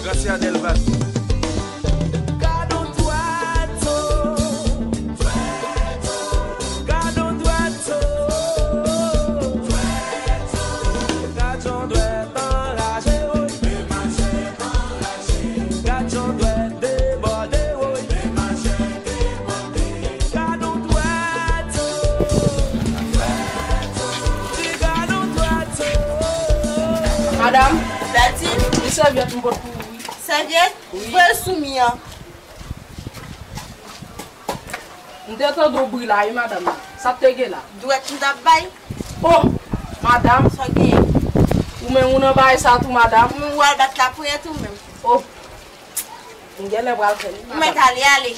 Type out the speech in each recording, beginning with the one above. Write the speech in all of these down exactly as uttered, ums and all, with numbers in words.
Gracia Delva. Gad on dwèt, gad on dwèt, gad on dwèt anraje, woy. Gad on dwèt debòde, woy. Gad on dwèt, gad on dwèt. Madanm, Dati, yon sèvyèt m pot pou ou wi. Sèvyèt? Wi. Voye l sou mi an. M te tande yon bri la wi, madanm. Sa k te gen la? Dwèt m t ap bay. Oh, madanm. Sa w genyen? Ou menm ou nan bagay sa tou, madanm? Ou menm w al bat lapriyè tou menm. Oh, m genlè pral fè li, madanm. Ou mèt ale, ale.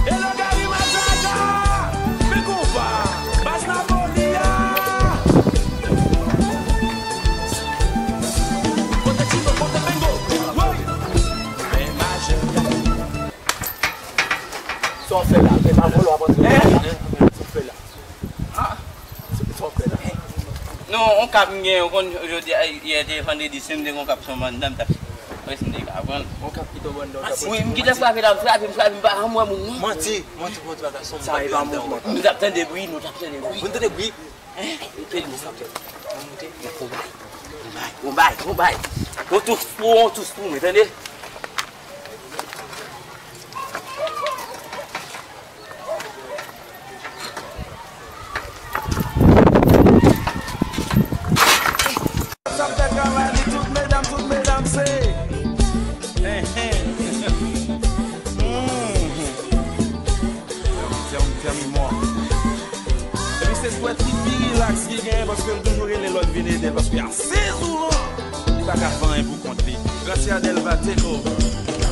Hello, Gary Mazaga! Men konpa! Bas Napoli a! Kote Chito, kote Mengo? Woy! Men mache. Sa w fè la? Men pa vòlò w ap antre la. Sa w fè la? Ah! Sa w fè la? Non, yon kap m gen, ou konn jodi a, yè te vandredi, si m te gen yon kap sou manda, m t ap wè si m te ka pran l. Yon kap ki tonbe anndan, w t ap... Wi, m kite frape la, m frape, m frape, m pa janm wè moun non. Manti, manti, manti, bagay sa, m t ap pran anndan. Nou t ap tande bri, nou t ap tande bri. Moun tande bri? Hein? Tande bri sa. Gon bay, gon bay, gon bay. Gon tous pou, gon tous pou mwen, tande? Sa fè travay li, tout medam, tout medam se. Hen, hen. Mm. Tèm, tèm mò. Epi se dwèt li pi rilaks ki genyen, paske l toujou rele lòt vin ede l, paske a sezon an, li pa ka fè anyen pou kont li. Gracia Delva take over.